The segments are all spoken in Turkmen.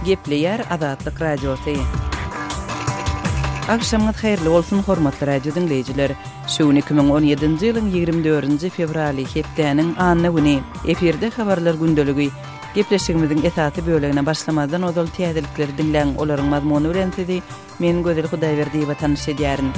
Gepleýär Azatlyk Radiosy. Agşamyňyz haýyrly bolsun, hormatly radio diňleýjiler! Şu gün 2017-nji ýylyň 24-nji fewraly, hepdäniň anna güni. Efirde habarlar gündeligi. Gepleşigimiziň esasy bölegine başlamazdan ozal täzelikleri diňläň, olaryň mazmuny bilen sizi men Gözel Hudaýberdiýewa tanyş edýärin.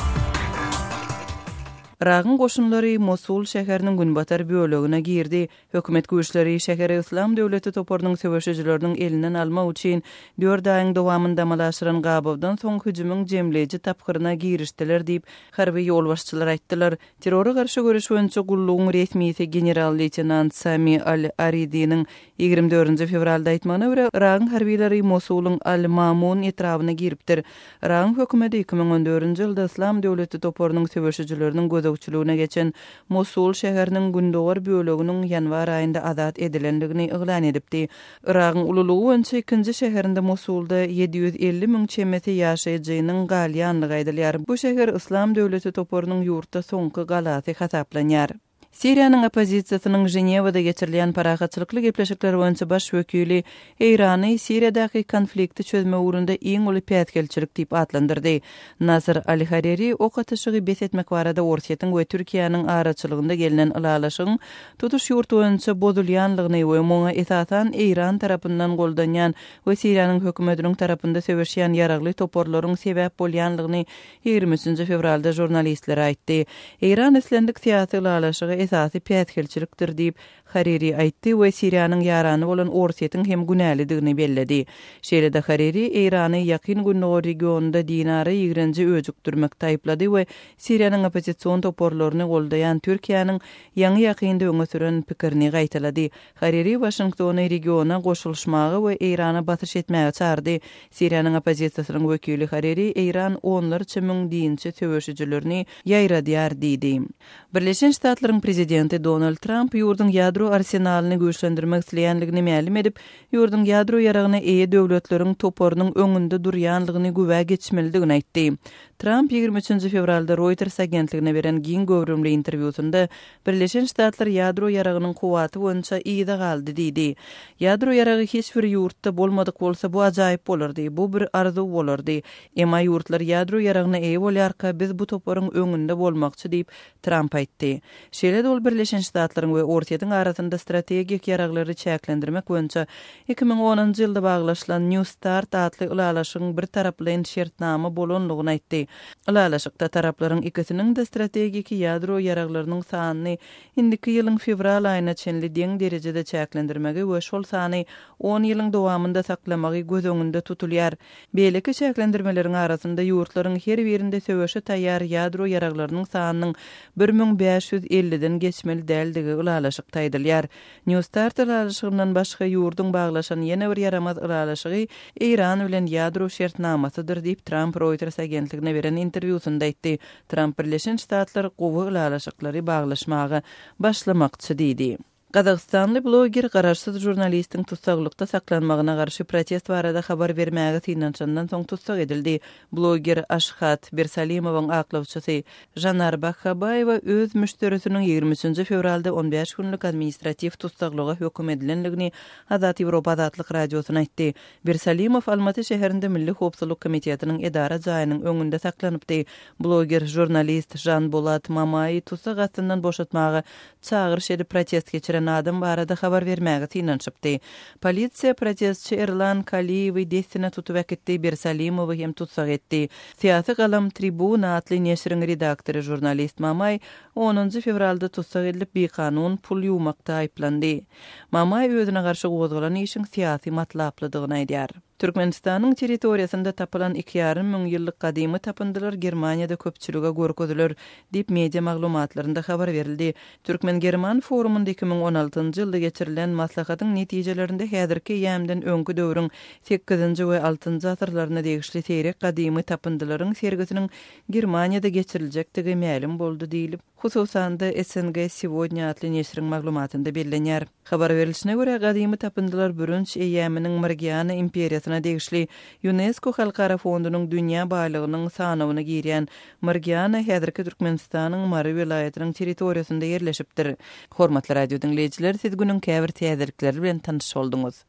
Yragyň goşunlary Mosul şäheriniň günbatar bölegine girdi. Hökümet güýçleri şäheri Yslam döwleti toparynyň söweşijileriniň elinden almak üçin dört aýyň dowamynda amala aşyran gabawdan soň hüjümiň jemleýji tapgyryna girişdiler diýip, harby ýolbaşçylar aýtdylar. Terrora garşy göreş boýunça gullugyň resmisi general-leýtenant Sami al-Aridiniň 24-nji fewralda aýtmagyna görä, Yragyň harbylary Mosulyň Al-Mamun etrabyna giripdir. Yragyň hökümeti 2014-nji ýylda Yslam döwleti toparynyň söweşijileriniň gözegçiligine geçen Mosul şäheriniň gündogar böleginiň ýanwar aýynda azat edilendigini yglan edipdi. Yragyň ululygy boýunça ikinji şäherinde Mosulda 750 müň çemesi ýaşaýjynyň galýanlygy aýdylýar. Bu şäher Yslam döwleti toparynyň ýurtda soňky galasy hasaplanýar. Siriýanyň oppozisiýasynyň Ženewada geçirilýän parahatçylykly gepleşikler boýunça baş wekili Eýrany Siriýadaky konflikti çözmek ugrunda iň uly päsgelçilik diýip atlandyrdy. Nasr al-Hariri ok atyşygy bes etmek barada Orsýetiň we Türkiýäniň araçylygynda gelnen ylalaşygyň tutuş ýurt boýunça bozulýanlygyny we muňa esasan Eýran tarapyndan goldanýan we Siriýanyň hökümetiniň tarapynda söweşýän ýaragly toparlaryň sebäp bolýanlygyny 23 fewralda žurnalistlere aýtdy. Eýran islendik syýasy ylalaşyga esasy päsgelçilikdir diýip, Hariri aýtdy we Siriýanyň ýarany bolan Orsýetiň hem günälidigini belledi. Şeýle-de Hariri Eýrany Ýakyn Gündogar regionynda dinara ýigrenji öjükdirmekde aýyplady we Siriýanyň oppozision toparlaryny goldaýan Türkiýäniň ýaňy-ýakynda öňe süren pikirini gaýtalady. Hariri Waşingtony regiona goşulyşmaga we Eýrana basyş etmäge çagyrdy. Siriýanyň oppozisiýasynyň wekili Hariri Eýran onlarça müň dinçi söweşijilerini ýaýradýar diýdi. Birleşen Ştatlaryň prezidenti Donald Tramp ýurduň ýadro arsenalyny güýçlendirmek isleýänligini mälim edip, ýurduň ýadro ýaragyna eýe döwletleriň toparynyň öňünde durýanlygyny güwä geçmelidigini aýtdy. Tramp 23 fewralda Reuters agentligine beren giň göwrümli interwýusynda Birleşen Ştatlar ýadro ýaragynyň kuwwaty boýunça yza galdy diýdi. Ýadro ýaragy hiç bir ýurtda bolmadyk bolsa bu ajaýyp bolardy, bu bir arzuw bolardy. Emma ýurtlar ýadro ýaragyna eýe bolýarka, biz bu toparyň öňünde bolmakçy diýip, Tramp aýtdy. Şeýle-de ol Birleşen Ştatlaryň we Orsýetiň arasynda strategik ýaraglary çäklendirmek boýunça 2010-njy ýylda baglaşylan New Start atly ylalaşygyň birtaraplaýyn şertnama bolanlygyny aýtdy. Ylalaşykda taraplaryň ikisiniň-de strategik ýadro ýaraglarynyň sanyny indiki ýylyň fewral aýyna çenli deň derejede çäklendirmegi we şol sany on ýylyň dowamynda saklamagy göz öňünde tutulýar. Beýleki çäklendirmeleriň arasynda ýurtlaryň her birinde söweşe taýýar ýadro ýaraglarynyň sanynyň 1550-den geçmeli däldigi ylalaşykda aýdylýar. New Start ylalaşygyndan başga ýurduň baglaşan ýene bir ýaramaz ylalaşygy Eýran bilen ýadro şertnamasydyr diýip, Tramp Reuters agentligine beren interwýusynda aýtdy. Tramp Birleşen Ştatlar gowy ylalaşyklary baglaşmaga başlamakçy diýdi. Gazagystanly bloger garaşsyz žurnalistiň tussaglykda saklanmagyna garşy protest barada habar bermäge synanyşandan soň tussag edildi. Bloger Aşhat Birsalimowyň aklawçysy Žanar Bakhabaýewa öz müşderisiniň 23 fewralda 15 günlük administratiw tussaglyga höküm edilendigini Azat Ýewropa Azatlyk Radiosyna aýtdy. Birsalimow Almaty şäherinde Milli howpsuzlyk komitetiniň edara jaýynyň öňünde saklanypdy. Bloger žurnalist Žanbolat Mamaýy tussag astyndan boşatmaga çagyryş edip protest geçiren adam barada habar bermäge synanyşypdy. Polisiýa protestçi Erlan Kaliýewi dessine tutup äkitdi, Birsalimowy hem tussag etdi. Syýasy galam Tribuna atly neşiriň redaktory žurnalist Mamaý onunjy fewralda tussag edilip, bikanun pul ýuwmakda aýyplandy. Mamaý özüne garşy gozgalan işiň syýasy matlaplydygyny aýdýar. Türkmenistanyň territoriýasynda tapylan iki ýarym müň ýyllyk gadymy tapyndylar Germaniýada köpçülige görkeziler, diýip, media maglumatlarynda habar berildi. Türkmen-german forumynda 2016-njy ýylda geçirilen maslahatyň netijelerinde häzirki eýýämden öňki döwrüň sekizinji we altynjy asyrlaryna degişli seýrek gadymy tapyndylaryň sergisiniň Germaniýada geçiriljekdigi mälim boldy diýlip, Hususan-da, SNG Segodnýa atly neşiriň maglumatynda bellenýär. Habar berilişine görä, gadymy tapyndylar bürünç eýýamynyň Margiana imperiýasyna degişli Ýunesko halkara fondunyň dünýä baýlygynyň sanawyna girýän Margiana häzirki Türkmenistanyň Mary welaýatynyň territoriýasynda ýerleşipdir. Hormatly radio diňleýjiler, siz günüň käbir täzelikleri bilen tanyş bolduňyz.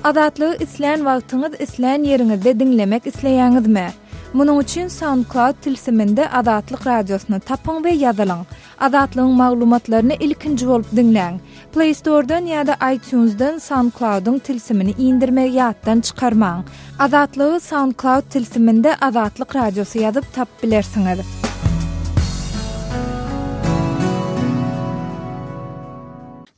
Azatlygy islän wagtyňyz, islän ýeriňizde diňlemek isleýäňizmi? Munuň üçin SoundCloud tilsiminde Azatlyk Radiosyny tapyň we ýazylyň. Azatlygyň maglumatlaryny ilkinji bolup diňläň. Play Store-dan ýa-da iTunes-dan SoundCloud-yň tilsimini indirmegi ýatdan çykarmaň. Azatlygy SoundCloud tilsiminde Azatlyk Radiosy ýazyp tapyp bilersiňiz.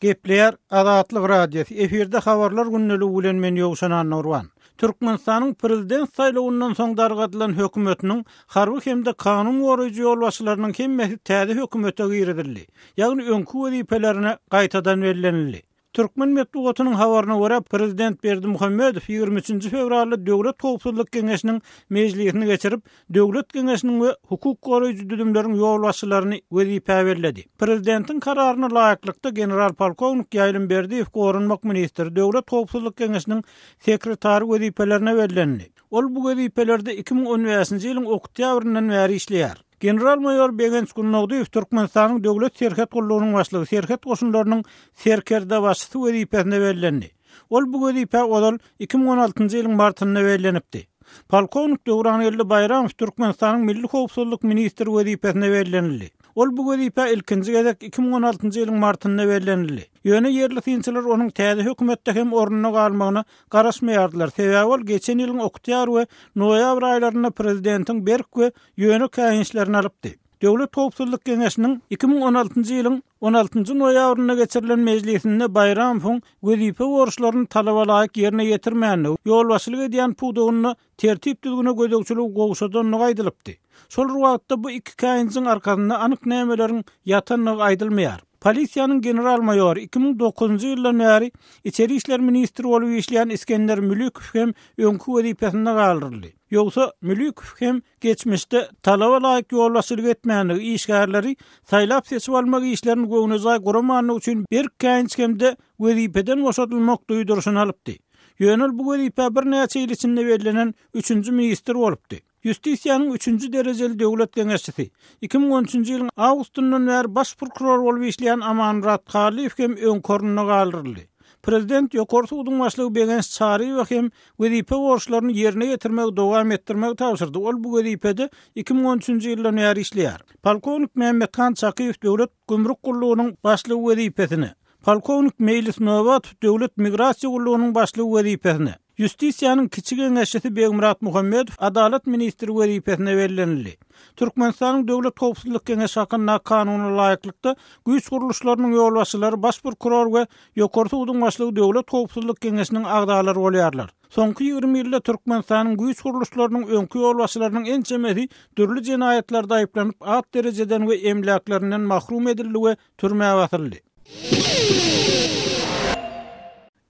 Gepleýär Azatlyk Radiosy, efirde Habarlar gündeligi bilen men Ýowşan Annagurban. Türkmenistanyň Prezident saýlawyndan soň dargadylan hökümetiniň harby hem-de kanun goraýjy ýolbaşçylarynyň hemmesi täze hökümete girizildi, ýagny öňki wezipelerine gaýtadan bellenildi. Türkmen metbugatynyň habaryna görä, prezident Berdimuhamedow 23-nji fewralda Döwlet howpsuzlyk geňeşiniň mejlisini geçirip, Döwlet geňeşiniň we hukuk goraýjy düzümleriň ýolbaşçylaryny wezipä belledi. Prezidentiň kararyna laýyklykda, general-polkownik Ýaýlym Berdiýew goranmak ministri, Döwlet howpsuzlyk geňeşiniň sekretary wezipelerine bellendi. Ol bu wezipelerde 2015-nji ýylyň oktýabryndan bäri işleýär. General-maýor Begenç Gündogdyýew Türkmenistanyň Döwlet serhet gullugynyň başlygy, serhet goşunlarynyň serkerdebaşysy wezipesine bellendi. Ol bu wezipä ozal 2016-njy ýylyň martynda bellenipdi. Polkownik Döwrangeldi Baýramow Türkmenistanyň Milli howpsuzlyk ministri wezipesine bellenildi. Ol bu wezipä ilkinji gezek 2016-njy ýylyň martynda bellenildi. Ýöne ýerli synçylar onuň täze hökümetde hem ornunda galmagyna garaşmaýardylar, sebäbi ol geçen ýylyň oktýabr we noýabr aýlarynda prezidentiň berk we ýöne käýinçlerini alypdy. Döwlet howpsuzlyk geňeşiniň 2016-njy ýylyň on altynjy noýabrynda geçirilen mejlisinde Baýramowyň wezipe borçlaryny talaba laýyk ýerine ýetirmändigi, ýolbaşçylyk edýän pudagynda tertip-düzgüne gözegçiligi gowşadandygy aýdylypdy. Şol bir wagtda bu iki käýinjiň arkasynda anyk nämeleriň ýatandygy aýdylmaýar. Polisiýanyň general-maýory, 2009-njy ýyldan bäri içeri işler ministri bolup işleýän Isgender Mülükow hem öňki wezipesinde galdyryldy. Ýogsa, Mülükow hem geçmişde talaba laýyk ýolbaşçylyk etmändigi, işgärleri saýlap-seçip almak işlerini göwnejaý guramandygy üçin berk käýinç hem-de wezipeden boşadylmak duýduryşyny alypdy. Ýöne ol bu wezipä birnäçe ýyl içinde bellenen üçünji ministr bolupdy. Ýustisiýanyň üçünji derejeli döwlet geňeşçisi, 2013-nji ýylyň awgustyndan bäri baş prokuror bolup işleýän Amanmyrat Hallyýew hem öňki ornunda galdyryldy. Prezident Ýokary suduň başlygy Begenç Çaryýewe hem wezipe borçlaryny ýerine ýetirmegi dowam etdirmegi tabşyrdy, ol bu wezipede 2013-nji ýyldan bäri işleýär. Polkownik Mämmethan Çakyýew Döwlet gümrük gullugynyň başlygy wezipesine, polkownik Meýlis Nobatow Döwlet migrasiýa gullugynyň başlygy wezipesine, Ýustisiýanyň kiçi geňeşçisi Begmyrat Muhammedow Adalat ministri wezipesine bellenildi. Türkmenistanyň Döwlet howpsuzlyk geňeşi hakyndaky Kanuna laýyklykda, güýç gurluşlarynyň ýolbaşçylary Baş prokuror we Ýokary suduň başlygy Döwlet howpsuzlyk geňeşiniň agzalary bolýarlar. Soňky 20 ýylda Türkmenistanyň güýç gurluşlarynyň öňki ýolbaşçylarynyň ençemesi dürli jenaýatlarda aýyplanyp, at derejeden we emläklerinden mahrum edildi we türmä basyldy.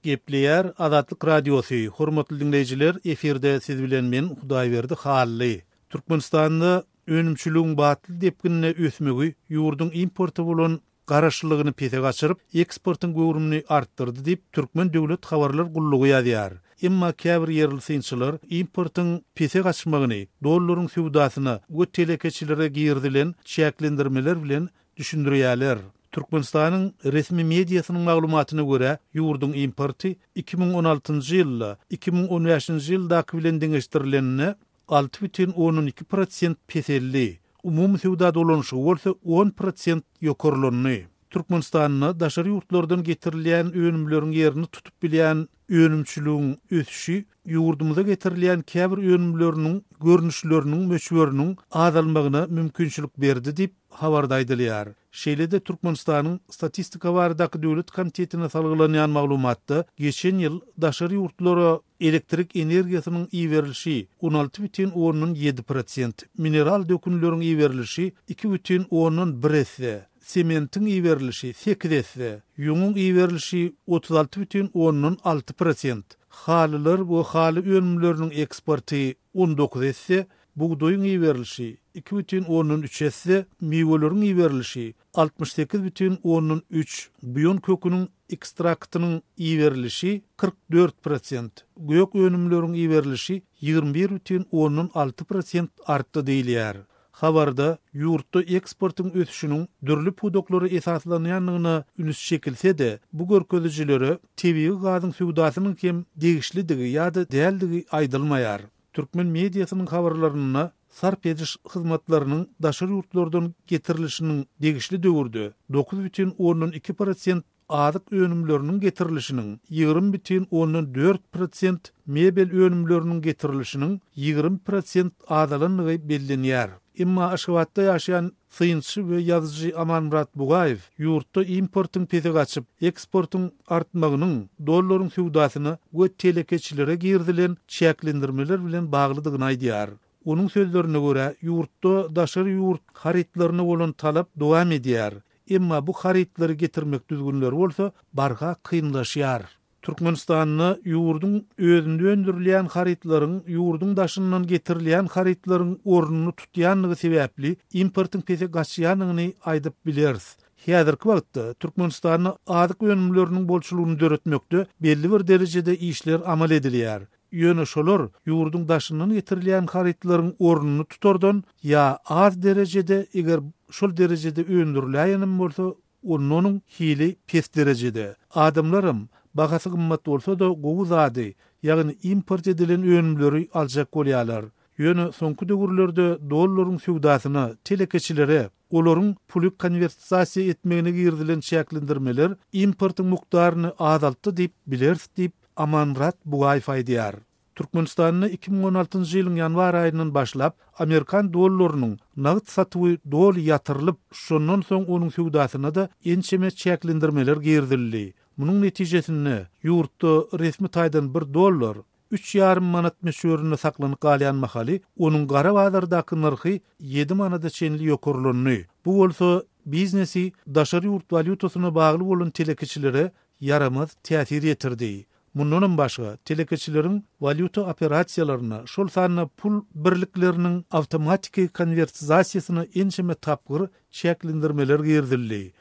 Gepleýär Azatlyk Radiosy, Hormatly diňleýjiler, efirde siz bilen men Hudaýberdi Hally. Türkmenistanda önümçiligiň batly depginde ösmegi ýurduň importa bolan garaşlylygyny pese gaçyryp, eksportyň göwrümini artdyrdy diýip, Türkmen döwlet habarlar gullugy ýazýar. Emma käbir ýerli synçylar importyň pese gaçmagyny dollaryň söwdasyna we telekeçilere girizilen çäklendirmeler bilen düşündirýärler. Türkmenistanyň resmi mediasynyň maglumatyna görä, ýurduň importy 2016-njy ýylda 2015-nji ýyldaky bilen deňeşdirilende 6,2 prosent peseldi, umumy söwda dolanyşygy bolsa on prosent ýokarlandy. Türkmenistanda daşary ýurtlardan getirilýän önümleriň ýerini tutup bilýän önümçiligiň ösüşi ýurdumyza getirilýän käbir önümleriniň görnüşleriniň möçberiniň azalmagyna mümkinçilik berdi diýip, habarda aýdylýar. Şeýle-de Türkmenistanyň Statistika baradaky döwlet komitetine salgylanýan maglumatda geçen ýyl daşary ýurtlara elektrik energiýasynyň iberilişi 16,7 prosent, mineral dökünleriň iberilişi 2,1 esse, sementiň iberilişi sekiz esse, ýüňüň iberilişi 36,6 prosent, halylar we haly önümleriniň eksporty 19 esse, bugdaýyň iberilişi 2,3 esse, miweleriň iberilişi 68,3, buýan köküniň ekstraktynyň iberilişi 44 prosent, gök önümleriň iberilişi 21,6 prosent artdy diýilýär. Habarda ýurtda eksportyň ösüşiniň dürli pudaklara esaslanýandygyna üns çekilse-de, bu görkezijilere tebigy gazyň söwdasynyň hem degişlidigi ýa-da däldigi aýdylmaýar. Türkmen mediasynyň habarlarynda sarp ediş hyzmatlarynyň daşary ýurtlardan getirilişiniň degişli döwürde 9,2 prosent azyk önümleriniň getirilişiniň 20,4 prosent, mebel önümleriniň getirilişiniň 20 prosent azalandygy bellenýär. Emma Aşgabatda ýaşaýan synçy we ýazyjy Amanmyrat Bugaýew ýurtda importyň pese gaçyp, eksportyň artmagynyň dollaryň söwdasyna we telekeçilere girizilen çäklendirmeler bilen baglydygyny aýdýar. Onuň sözlerine görä, ýurtda daşary ýurt harytlaryna bolan talap dowam edýär. Emma bu harytlary getirmek düzgünleri bolsa barha kynlaşýar. Türkmenistanda ýurduň özünde öndürilýän harytlaryň ýurduň daşyndan getirilýän harytlaryň ornuny tutýandygy sebäpli importyň pese gaçýandygyny aýdyp bileris. Häzirki wagtda Türkmenistanda azyk önümleriniň bolçulygyny döretmekde belli bir derejede işler amal edilýär. Ýöne şolar ýurduň daşyndan getirilýän harytlaryň ornuny tutardan ýa az derejede, eger şol derejede öndüriläýenem bolsa, onda onuň hili pes derejede. Adamlaram, bahasy gymmat bolsa-da gowy zady, ýagny import edilen önümleri aljak bolýarlar. Ýöne soňky döwürlerde dollaryň söwdasyna, telekeçilere, olaryň puly konwertasiýa etmegine girizilen çäklendirmeler importyň mukdaryny azaltdy diýip bileris diýip, Amanmyrat Bugaýew aýdýar. Türkmenistanda 2016-njy ýylyň ýanwar aýyndan başlap amerikan dollarynyň nagt satuwy doly ýatyrylyp, şondan soň onuň söwdasyna-da ençeme çäklendirmeler girizildi. Munuň netijesinde, ýurtda resmi taýdan bir dollar üç ýarym manat möçberinde saklanyp galýan mahaly, onuň gara bazardaky nyrhy ýedi manada çenli ýokarlandy. Bu bolsa biznesi daşary ýurt walýutasyna bagly bolan telekeçilere ýaramaz täsir ýetirdi. Mundanam başga, telekeçileriň walýuta operasiýalaryna, şol sanda pul birlikleriniň awtomatiki konwertizasiýasyna ençeme tapgyr çäklendirmeler girizildi.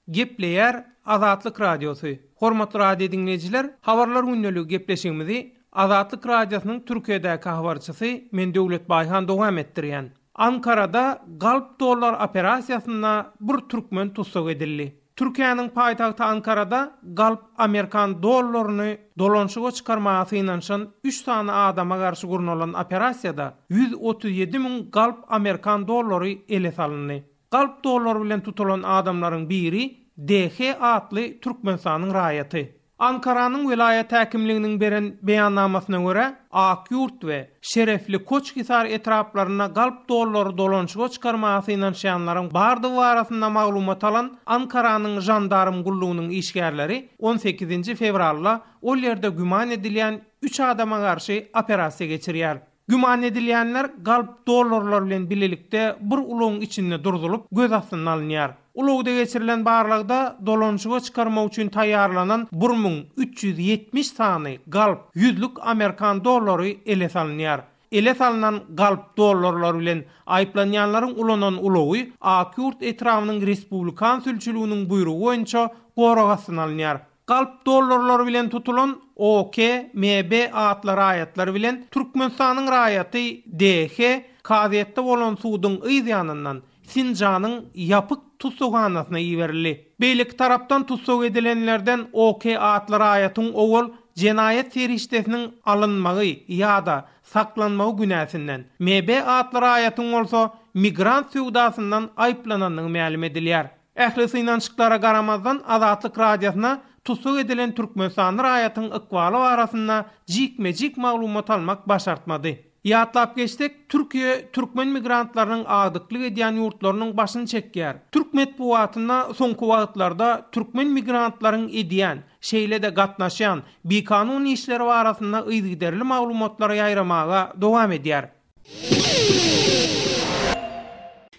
Gepleýär Azatlyk Radiosy. Hormatly radio diňleýjiler, Habarlar gündeligi gepleşigimizi Azatlyk Radiosynyň Türkiýedäki habarçysy men Döwlet Baýhan dowam etdirýän. Ankarada galp dollar operasiýasynda bir türkmen tussag edildi. Türkiýäniň paýtagty Ankarada galp amerikan dollaryny dolanyşyga çykarmaga synanyşan üç sany adama garşy gurnalan operasiýada 137 müň galp amerikan dollary ele salyndy. Galp dollar bilen tutulan adamlaryň biri DH atly Türkmenistanyň raýaty. Ankaranyň welaýat häkimliginiň beren beýannamasyna görä, Akýurt we Şerefli Koçhisar etraplarynda galp dollary dolanyşyga çykarmaga synanyşýanlaryň bardygy barasynda maglumat alan Ankaranyň žandarm gullugynyň işgärleri on sekizinji fewralda ol ýerde güman edilýän üç adama garşy operasiýa geçirýär. Güman edilýänler galp dollarlar bilen bilelikde bir ulagyň içinde durzulyp, göz astyna alynýar. Ulagda geçirilen barlagda dolanyşyga çykarmak üçin taýýarlanan 1370 sany galp ýüzlük amerikan dollary ele salynýar. Ele salnan galp dollarlar bilen aýyplanýanlaryň ulanan ulagy Akýurt etrabynyň Respublikan sülçüliginiň buýrugy boýunça gorag astyna alynýar. Galp dollarlar bilen tutulan OK. MB atly raýatlar bilen Türkmenistanyň raýaty DH kazyýetde bolan suduň yz ýanyndan Sinjanyň ýapyk tussaghanasyna iberildi. Beýleki tarapdan tussag edilenlerden OK atly raýatyň owal jenaýat serişdesiniň alynmagy ýa-da saklanmagy günäsinden, MB atly raýatyň bolsa migrant söwdasyndan aýyplanandygy mälim edilýär. Ähli synanyşyklara garamazdan, Azatlyk Radiosyna tussag edilen türkmenistanly raýatyň ykbaly barasynda jikme-jik maglumat almak başartmady. Ýatlap geçsek, Türkiýe türkmen migrantlarynyň agdyklyk edýän ýurtlarynyň başyny çekýär. Türk metbugatynda soňky wagtlarda türkmen migrantlaryň edýän, şeýle-de gatnaşýan bikanun işleri barasynda yzygiderli maglumatlar ýaýramaga dowam edýär.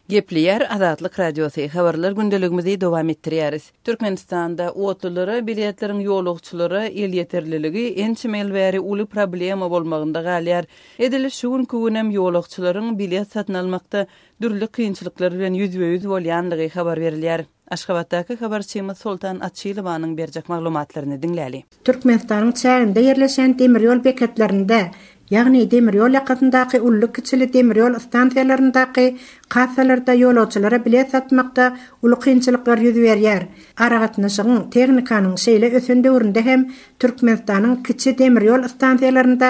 Gepleýär Azatlyk Radiosy, Habarlar gündeligimizi dowam etdirýäris. Türkmenistanda otlulara biletleriň ýolagçylara elýeterliligi ençeme ýyl bäri uly problema bolmagynda galýar. Edil şu günki günem ýolagçylaryň bilet satyn almakda dürli kynçylyklar bilen ýüzbe-ýüz bolýandygy habar berilýär. Aşgabatdaky habarçymyz Soltan Açylowanyň berjek maglumatlaryny diňläli. Türkmenistanyň çäginde ýerleşen demir ýol beketlerinde. Ýagny demir ýol ýakasyndaky ully-kiçili demir ýol stansiýalaryndaky kassalarda ýolagçylara bilet satmakda uly kynçylyklar ýüz berýär. Aragatnaşygyň, tehnikanyň şeýle ösen döwründe hem Türkmenistanyň kiçi demir ýol stansiýalarynda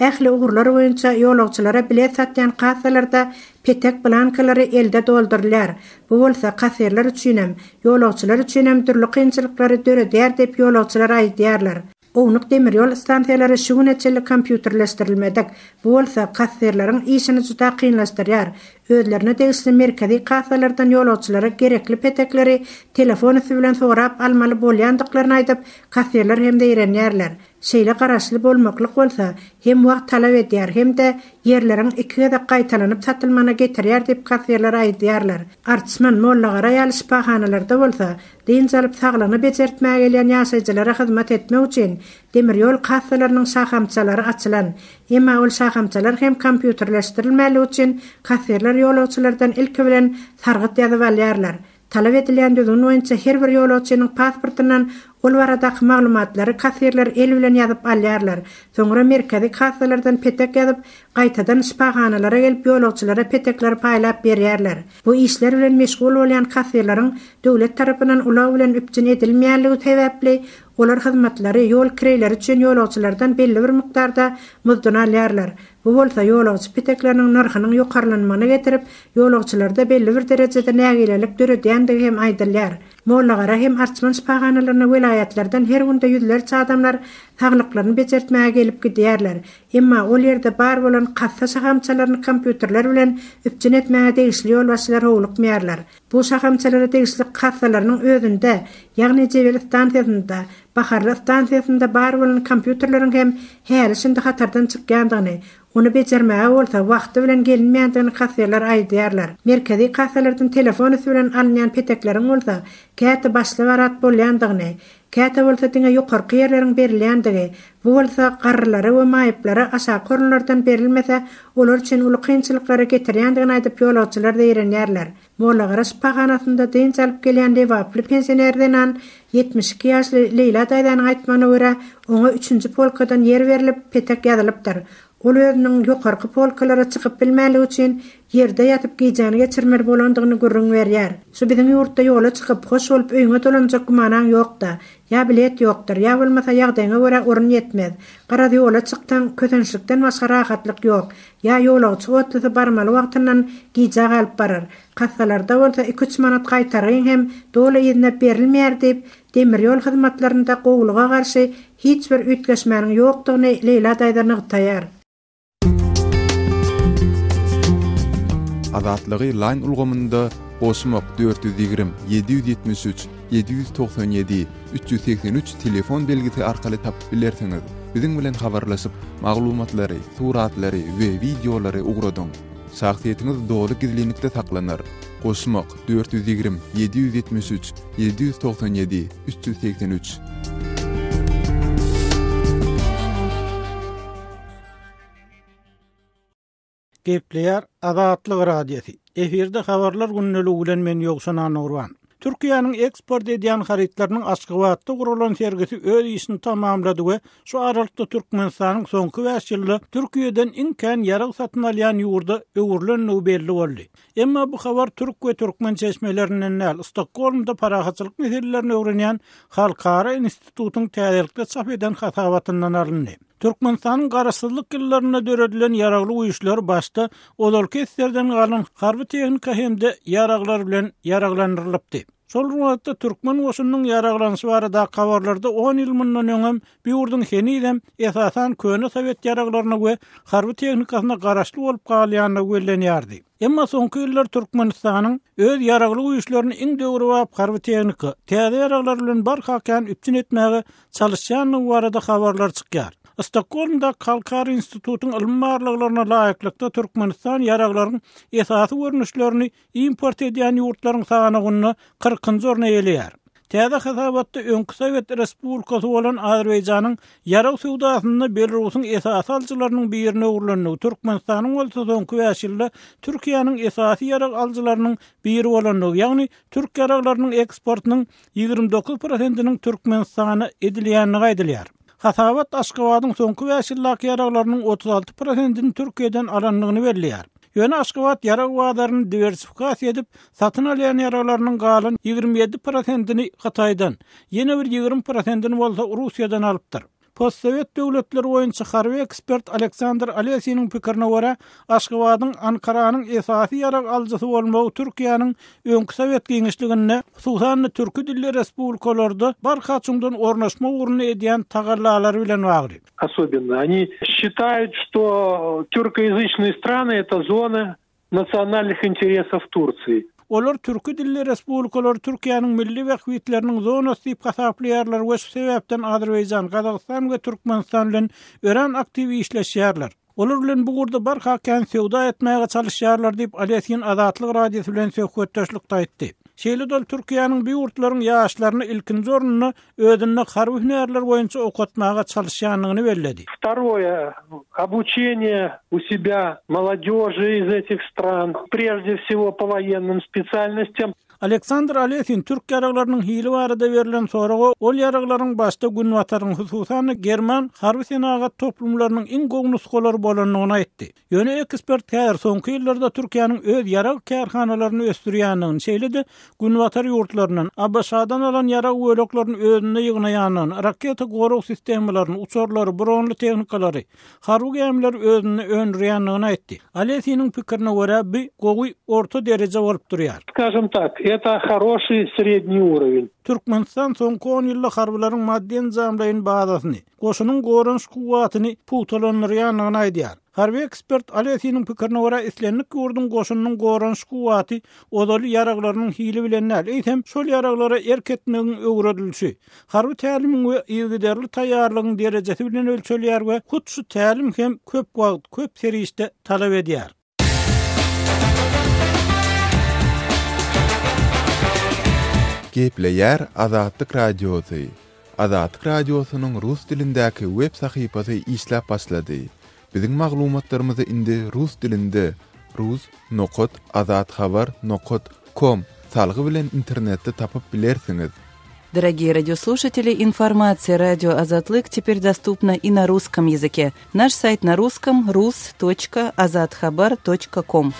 ähli ugurlar boýunça ýolagçylara bilet satýan kassalarda petek blankalary elde doldurylýar. Bu bolsa kassirler üçinem, ýolagçylar üçinem dürli kynçylyklary döredýär diýip ýolagçylar aýdýarlar. Ownuk demir ýol stansiýalary şu güne çenli kompýuterleşdirilmedik. Bu bolsa kassirleriň işini juda kynlaşdyrýar. Özlerine degişli merkezi kassalardan ýolagçylara gerekli petekleri telefon üsti bilen sorap almaly bolýandyklaryny aýdyp, kassirler hem zeýrenýärler. Şeýle garaşly bolmaklyk bolsa hem wagt talap edýär, hem-de ýerleriň iki gezek gaýtalanyp satylmagyna getirýär diýip kassirler aýdýarlar. Arçman, Mollagara ýaly şypahanalarda bolsa Dynç alyp saglygyny bejertmäge gelýän ýaşaýjylara hyzmat etmek üçin demir ýol kassalarynyň şahamçalary açylan. Emma ol şahamçalar hem kompýuterleşdirilmänligi üçin kassirler ýolagçylardan ilki bilen sargyt ýazyp alýarlar. Talap edilýän düzgün boýunça her bir ýolagçynyň pasportyndan ol baradaky maglumatlary kassirler el bilen ýazyp alýarlar. Soňra merkezi kassalardan petek ýazyp, gaýtadan şypahanalara gelip ýolagçylara petekleri paýlap berýärler. Bu işler bilen meşgul bolýan kassirleriň döwlet tarapyndan ulag bilen üpjün edilmeýänligi sebäpli, olar hyzmatlary, ýol kireýleri üçin ýolagçylardan belli bir mukdarda muzduny alýarlar. Bu bolsa ýolagçy petekleriniň nyrhynyň ýokarlanmagyna getirip, ýolagçylarda belli bir derejede nägilelik döredýändigi hem aýdylýar. Mollagara hem Arçman şypahanalaryna welaýatlardan her günde ýüzlerçe adamlar saglyklaryny bejertmäge gelip gidýärler. Emma ol ýerde bar bolan kassa şahamçalaryny kompýuterler bilen üpjün etmäge degişli ýolbaşçylar howlukmaýarlar. Bu şahamçalara degişli kassalarynyň özünde, ýagny Jebel stansiýasynda, Baharly stansiýasynda bar bolan kompýuterleriň hem häli-şindi hatardan çykýandygyny, ony bejermäge bolsa wagty bilen gelinmeýändigini kassirler aýdýarlar. Merkezi kassalardan telefon üsti bilen alynýan petekleriň bolsa käte başly-barat bolýandygyny, Käte bolsa diňe ýokarky ýerleriň berilýändigi, bu bolsa garrylara we maýyplara aşaky orunlardan berilmese, olar üçin uly kynçylyklara getirýändigini aýdyp ýolagçylar zeýrenýärler. Mollagara şypahanasynda dynç alyp gelýän lebaply pensioner zenan, 72 ýaşly Leýla daýzanyň aýtmagyna görä, oňa üçünji polkadan ýer berlip, petek ýazylypdyr. Ol özüniň ýokarky polkalara çykyp bilmänligi üçin ýerde ýatyp gijäni geçirmeli bolandygyny gürrüň berýär. Şu biziň ýurtda ýola çykyp, hoş bolup öýüňe dolanjak gümanaň ýok-da. Ýa bilet ýokdur, ýa bolmasa ýagdaýyňa görä orun ýetmez. Garaz ýola çyksaň, kösençlikden başga rahatlyk ýok. Ýa ýolagçy otlusy barmaly wagtyndan gijä galyp barar. Kassalarda bolsa iki-üç manat gaýtargyň hem doly yzyna berilmeýär diýip, Demir ýol hyzmatlarynda gowulyga garşy hiç bir üýtgeşmäniň ýokdugyny Leýla daýza nygtaýar. Azatlygy Line ulgamynda goşmak 420 773 797 383 telefon belgisi arkaly tapyp bilersiňiz. Biziň bilen habarlaşyp, maglumatlary, suratlary we wideolary ugradyň. Şahsyýetiňiz doly gizlinlikde saklanar. Goşmak, 420, 773, 797, 383. Gepleýär Azatlyk Radiosy. Efirde habarlar gündeligi bilen men Ýowşan Annagurban. Türkiýäniň eksport edýän harytlarynyň Aşgabatda guralan sergisi öz işini tamamlady we şu aralykda Türkmenistanyň soňky bäş ýylda Türkiýeden iň kän ýarag satyn alýan ýurda öwrülendigi belli boldy. Emma bu habar türk we türkmen çeşmelerinden däl, Stokgolmda parahatçylyk meselelerini öwrenýän Halkara institutyň täzelikde çap eden hasabatyndan alyndy. Türkmenistanyň Garaşsyzlyk ýyllarynda döredilen Ýaragly Güýçler başda ozalky esgerden galan harby tehnika hem-de ýaraglar bilen ýaraglandyrylypdy. Şol bir wagtda türkmen goşunynyň ýaraglanyşy baradaky habarlarda on ýyl mundan öňem bu ýurduň henizem esasan köne sowet ýaraglaryna we harby tehnikasyna garaşly bolup galýandygy bellenýärdi. Emma soňky ýyllar Türkmenistanyň öz ýaragly güýçlerini iň döwrebap harby tehnika, täze ýaraglar bilen barha kän üpjün etmäge çalyşýandygy barada habarlar çykýar. Stokgolmdaky Halkara institutyň ylmy barlaglaryna laýyklykda Türkmenistan ýaraglaryň esasy görnüşlerini import edýän ýurtlaryň sanawynda kyrkynjy orny eýeleýär. Täze hasabatda öňki sowet respublikasy bolan Azerbaýjanyň ýarag söwdasynda Belarusyň esasy alyjylarynyň birine öwrülendigi, Türkmenistanyň bolsa soňky bäş ýylda Türkiýäniň esasy ýarag alyjylarynyň biri bolandygy, ýagny türk ýaraglarynyň eksportynyň 29 prosentiniň Türkmenistana edilýändigi aýdylýar. Hasabat Aşgabadyň soňky bäş ýyldaky ýaraglarynyň 36 prosentini Türkiýeden alandygyny belleýär. Ýöne Aşgabat ýarag bazaryny diwersifikasiýa edip, satyn alýan ýaraglarynyň galan 27 prosentini Hytaýdan, ýene bir 20 prosentini bolsa Russiýadan alypdyr. Postsowet döwletleri boýunça harby ekspert Aleksandr Alesiniň pikirine görä, Aşgabadyň Ankaranyň esasy ýarag alyjysy bolmagy Türkiýäniň öňki sowet giňişliginde, hususan-da türki dilli respublikalarda barha çuňdan ornaşmak ugrunda edýän tagallalary bilen bagly. Особенно они считают, что тюркоязычные страны это зона nasionalnych interesow Turции. Olar türki dilli respublikalary Türkiýäniň milli bähbitleriniň zonasy diýip hasaplaýarlar we şu sebäpden Azerbaýjan, Gazagystan we Türkmenistan bilen örän aktiw işleşýärler. Olar bilen bu ugurda barha kän söwda etmäge çalyşýarlar diýip, Alesin Azatlyk Radiosy bilen söhbetdeşlikde aýtdy. Şeýle-de ol Türkiýäniň bu ýurtlaryň ýaşlaryny ilkinji orunda özünde harby hünärler boýunça okatmaga çalyşýandygyny belledi. Wtoroe, obuçeniýe u sebýa molodeži iz etih stran, prežde wsego po woýennym spesialnostyam. Aleksandr Alesin türk ýaraglarynyň hili barada berlen soraga ol ýaraglaryň başda Günbataryň, hususan-da german harby senagat toplumlarynyň iň gowy nusgalary bolandygyny aýtdy. Ýöne ekspert häzir soňky ýyllarda Türkiýäniň öz ýarag kärhanalaryny ösdürýändigini, şeýle-de Günbatar ýurtlaryndan, ABŞ-dan alan ýarag böleklerini özünde ýygnaýandygyny, raketa gorag sistemalaryny, uçarlary, bronly tehnikalary, harby gämileri özünde öndürýändigini aýtdy. Alesiniň pikirine görä, bu gowy orta dereje bolup durýar. Skažem tak, eto horoşiý sredniý urowen. Türkmenistan soňky on ýylda harbylaryň maddy-enjamlaýyn bazasyny, goşunyň goranyş kuwwatyny pugtalandyrýandygyny aýdýar. Harby ekspert Alesiniň pikirine görä, islendik ýurduň goşunynyň goranyş kuwwaty ozaly ýaraglarynyň hili bilen däl, eýsem, şol ýaraglara erk etmegiň öwredilişi, harby tälimiň we yzygiderli taýýarlygyň derejesi bilen ölçelýär we hut şu tälim hem köp wagt, köp serişde talap edýär. Gepleýär Azatlyk Radiosy, Azatlyk Radiosynyň rus dilindäki web sahypasy işläp başlady. Biziň maglumatlarymyzy indi rus dilinde rus nokat azathabar nokat kom salgy bilen internetde tapyp bilersiňiz. Дорогие радиослушатели, информация радио Азатлык теперь доступна и на русском языке. Наш сайт на русском rus.azathabar.com.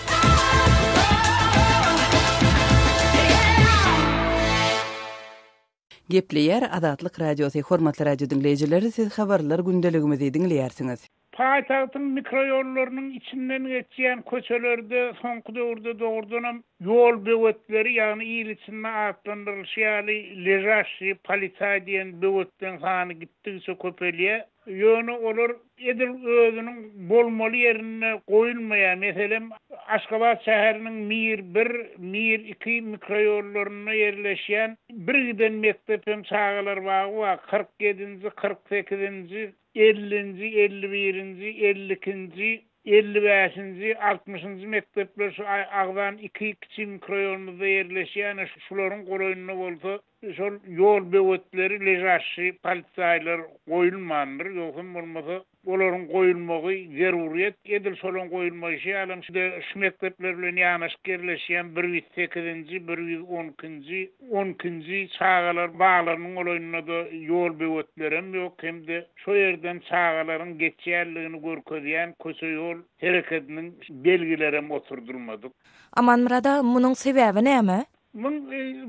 Gepleýär Azatlyk Radiosy, Hormatly radio diňleýjiler, siz habarlar gündeligimizi diňleýärsiňiz. Paýtagtyň mikroýollarynyň içinden geçýän köçelerde soňky döwürde dogrudanam ýol böwetleri, ýagny il içinde atlandyrylyşy ýaly ležaşşi polisaý diýen böwetleň sany gitdigiçe köpelýär. Ýöne olar edil özüniň bolmaly ýerinde goýulmaýar. Meselem, Aşgabat şäheriniň Mir bir, Mir iki mikroýollarynda ýerleşýän birgiden mekdep hem çagalar bagy bar. 47-nji, 48-nji, ellinji, elli birinji, elli ikinji, elli bäşinji, altmyşynjy mekdepler şu agzan iki kiçi mikroýolumyzda ýerleşýär. Ine, şularyň golaýynda bolsa Şol ýol böwetleri ležaşşy polisaýlar goýulmandyr, ýogsam bolmasa olaryň goýulmagy zeruryýet, edil şolaň goýulmaýşy ýalam şu şu mekdepler bilen ýanaşyk ýerleşýän 108-nji, 112-nji, on ikinji çagalar baglarynyň golaýynda-da ýol böwetlerem ýok hem-de şo ýerden çagalaryň geçýänligini görkezýän köçe-ýol herekediniň belgilerem oturdylmadyk. Amanmyrat aga, munuň sebäbi näme? Muň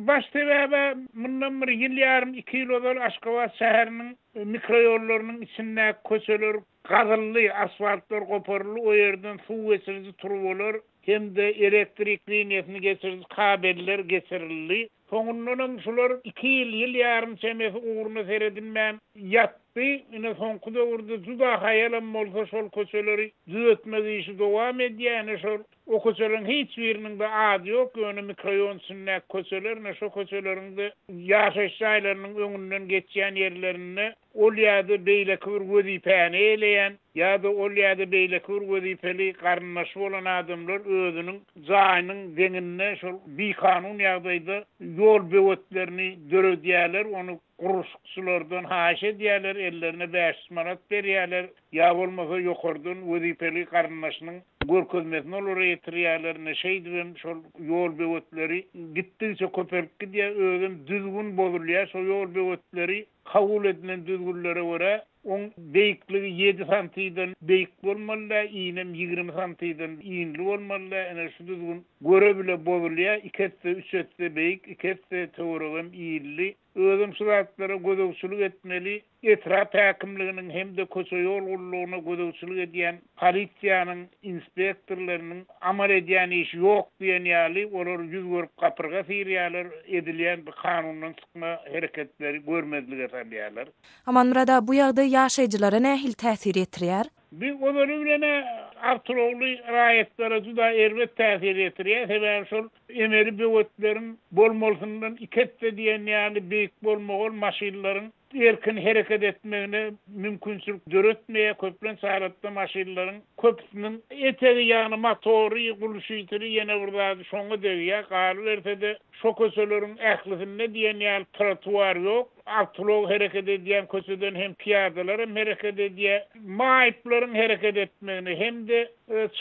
baş sebäbi mundan bir ýyl ýarym, iki ýyl ozal Aşgabat şäheriniň mikroýollarynyň içindäki köçeler gazyldy, asfaltlar goparyldy, o ýerden suw geçiriji turbalar hem-de elektrik liniýasyny geçiriji kabeller geçirildi. Soňundanam şular iki ýyl, ýyl ýarym çemesi ugruna seredilmän ýatdy. Ine, soňky döwürde juda haýalam bolsa şol köçeleri düzetmek işi dowam edýär. Ine, şol O köçeleriň hiç biriniň-de ady ýok, ýöne mikroýon içindäki köçeler, ine şo köçeleriň-de ýaşaýyş jaýlarynyň öňünden geçýän ýerlerinde ol ýa-da beýleki bir wezipäni eýeleýän ýa-da ol ýa-da beýleki bir wezipeli garyndaşy bolan adamlar özüniň jaýynyň deňinde şol bikanun ýagdaýda ýol böwetlerini döredýärler, ony gurluşykçylardan haýyş edýärler, ellerine 500 manat berýärler. Ýa bolmasa ýokardan wezipeli garyndaşynyň görkezmesini olara ýetirýärler. Ine şeýdibem şol ýol böwetleri gitdigiçe köpelip gidýär. Özem düzgün bozulýar. Şo ýol böwetleri kabul edilen düzgünlere görä oň beýikligi ýedi santiden beýik bolmaly däl, inem 20 santiden inli bolmaly däl. Ine şu düzgün göre-bile bozulýar. Iki esse, üç esse beýik, iki esse töweregem inli. Özem şu zatlara gözegçilik etmeli. Etrap häkimliginiň hem-de köçe-ýol gullugyna gözegçilik edýän polisiýanyň inspektorlarynyň amal edýän işi ýok diýen ýaly, olar ýüz görüp gapyrga syrýarlar, edilýän bu kanundan çykma hereketleri görmezlige salýarlar. Amanmyrat aga, bu ýagdaý ýaşaýjylara nähili täsir ýetirýär? Bu ozaly bilen-ä awtoulagly raýatlara juda erbet täsir ýetirýär, sebäbi şol emeli böwetleriň bolmalysyndan iki esse diýen ýaly beýik bolmagy ol maşynlaryň erkin hereket etmegine mümkinçilik döretmeýär, köplenç halatda maşynlaryň köpüsiniň etegi, ýagny motory, gulşitili ýene bir zady şoňa degýär, galyberse-de şo köçeleriň ählisinde diýen ýaly trotuar ýok, awtoulag hereket edýän köçeden hem pyýadalar hem hereket edýär, maýyplaryň hereket etmegine hem-de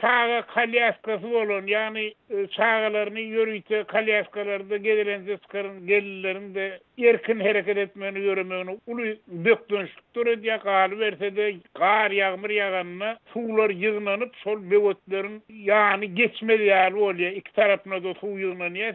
çaga kolýaskasy bolan, ýagny çagalaryny ýörite kolýaskalarda gezelenje çykaran gelinleriň-de erkin hereket etmegine, ýöremegine uly bökdençlik döredýär. Galyberse-de, gar, ýagmyr ýaganda suwlar ýygnanyp, şol böwetleriň ýany geçmez ýaly bolýar, iki tarapyna-da suw ýygnanýar.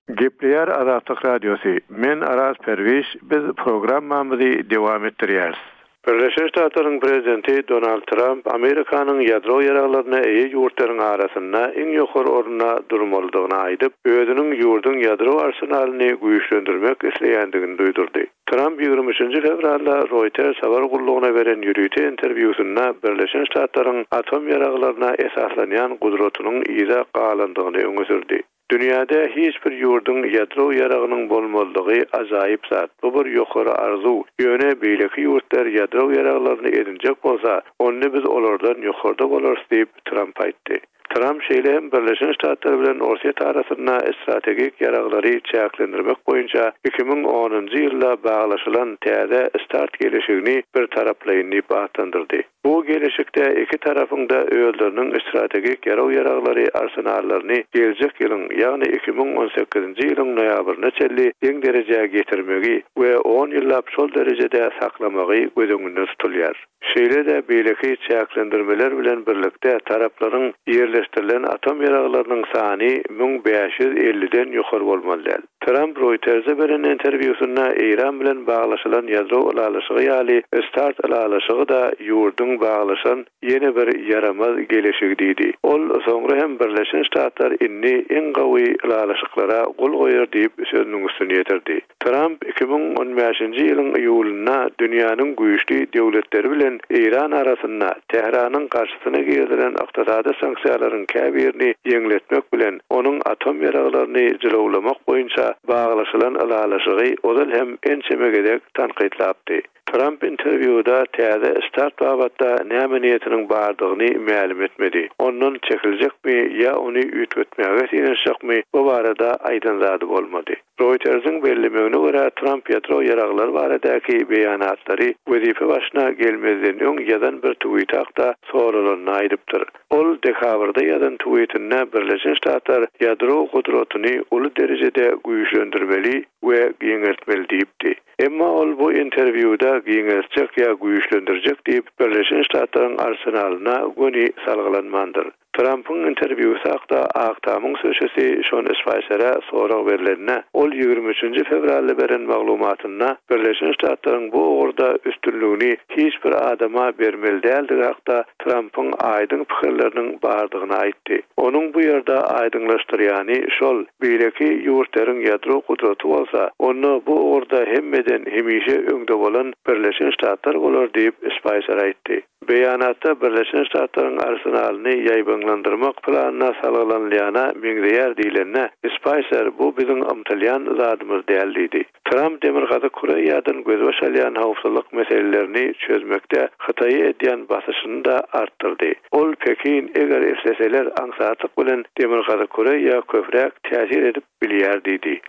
Gepleýär Azatlyk Radiosy, Men Araz Perwiş, biz programmamyzy dewam etdirýäris. Birleşen Ştatlaryň Prezidenti Donald Tramp Amerikanyň ýadro ýaraglaryna eýe ýurtlaryň arasynda iň ýokary orunda durmalydygyny aýdyp, özüniň ýurduň ýadro arsenalyny güýçlendirmek isleýändigini duýdurdy. Tramp 23 fewralda Reuters habar gullugyna beren ýörite interwýusynda Birleşen Ştatlaryň atom ýaraglaryna esaslanýan gudratynyň yza galandygyny öňe sürdi. Dünýäde hiç bir ýurduň ýadro ýaragynyň bolmazlygy ajaýyp zat, bu bir ýokary arzuw, ýöne beýleki ýurtlar ýadro ýaraglaryny edinjek bolsa, onda biz olardan ýokarda bolarys diýip, Tramp aýtdy. Tramp şeýle hem Birleşen Ştatlar bilen Orsýet arasynda strategik ýaraglary çäklendirmek boýunça 2010-njy ýylda baglaşylan täze start geleşigini birtaraplaýyn diýip atlandyrdy. Bu geleşikde iki tarapyň-da özleriniň strategik ýarag-ýaraglary arsenallaryny geljek ýylyň, ýagny 2018-nji ýylyň noýabryna çenli deň derejä getirmegi we on ýyllap şol derejede saklamagy göz öňünde tutulýar. Şeýle-de beýleki çäklendirmeler bilen birlikde taraplaryň ýerleşdirilen atom ýaraglarynyň sany 1550-den ýokary bolmaly däl. Tramp Roýterse beren interwýusynda Eýran bilen baglaşylan ýadro ylalaşygy ýaly START ylalaşygy-da ýurduň baglaşan ýene bir ýaramaz geleşigi diýdi. Ol soňra hem Birleşen Ştatlar indi iň gowy ylalaşyklara gol goýar diýip sözüniň üstüni ýetirdi. Tramp 2015-nji ýylyň iýulynda dünýäniň güýçli döwletleri bilen Eýran arasynda Tähranyň garşysyna girizilen ykdysady sanksiýalaryň käbirini ýeňletmek bilen, onuň atom ýaraglaryny jylawlamak boýunça baglaşylan ylalaşygy ozal hem ençeme gezek tankytlapdy. Tramp interwýuda täze start babatda näme niýetiniň bardygyny mälim etmedi. Ondan çekiljekmi ýa ony üýtgetmäge synanyşjakmy, bu barada aýdan zady bolmady. Roýtersiň bellemegine görä, Tramp ýadro ýaraglary baradaky beýanatlary wezipe başyna gelmezden öň ýazan bir twiti hakda soralanda aýdypdyr. Ol dekabrda ýazan twitinde Birleşen Ştatlar ýadro gudratyny uly derejede güýçlendirmeli we giňeltmeli diýipdi. Emma ol bu interwýuda giňeltjek ýa güýçlendirjek diýip Birleşen Ştatlaryň arsenalyna göni salgylanmandyr. Trampyň interwýusy hakda Ak Tamyň sözçüsi Şon Spaýsere sorag berlende, ol 23-nji fewralda beren maglumatynda Birleşen Ştatlaryň bu ugurda üstünligini hiç bir adama bermeli däldigi hakda Trampyň aýdyň pikirleriniň bardygyny aýtdy. Onuň bu ýerde aýdyňlaşdyrýany şol, beýleki ýurtlaryň ýadro gudraty bolsa, onda bu ugurda hemmeden hemişe öňde bolan Birleşen Ştatlar bolar diýip, Spaýser aýtdy. Beýanatda Birleşen Ştatlaryň arsenalyny ýaýbaňlandyrmak planyna salgylanylýana meňzeýär diýlende, Spaýser bu biziň ymtylýan zadymyz däl diýdi. Tramp Demirgazyk Koreýadan gözbaş alýan howpsuzlyk meselelerini çözmekde Hytaýa edýän basyşyny-da artdyrdy. Ol Pekin eger isleseler aňsatlyk bilen Demirgazyk Koreýa köpräk täsir edip bilýär diýdi.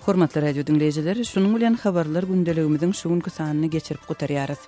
Hormatly radio diňleýjiler, şunuň bilen habarlar gündeligimiziň şu günki sanyny geçirip gutarýarys.